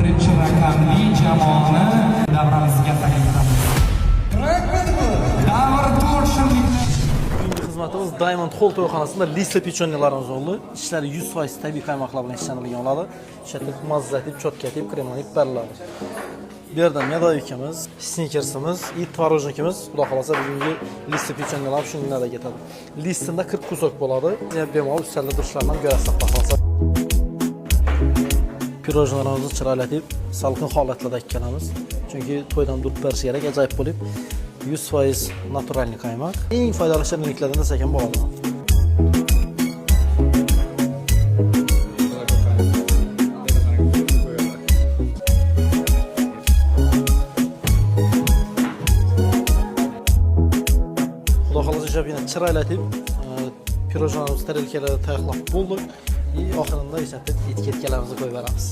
Birinchi raqamli jamoani davramizga taklif etamiz. Davr to'rt shirinliklar. Bugungi xizmatimiz Diamond Hall to'yxonasida lisa pechenyelarimiz bo'ldi. Ichlari 100% tabiiy qaymoqlar bilan ishlanilgan bo'ladi. Ishlatib, mazzatib, cho'tkatib, kremlanib beriladi. Bu yerda medovикimiz, snickersimiz и tворожникimiz. Xudo xohlasa bugungi lisa pechenyelar shundan ketadi. Listinda 40 кусок bo'ladi. Yani bemalol ustalda turishlarini ham ko'rasiz, xudo xohlasa. Pirojlarimizni chiroylatib, salqin holatlarda ikkalamiz. Chunki to'ydan durib berish kerak, ajoyib bo'lib 100% naturalniy qaymoq. Eng foydali shirinliklardan desak ham bo'ladi. Xudo xohlasa yana chiroylatib, pirojlarimizni tarelkalarda tayyorlab bo'ldik. И oxirida eslatib etiketkalarimizni qo'yib beramiz.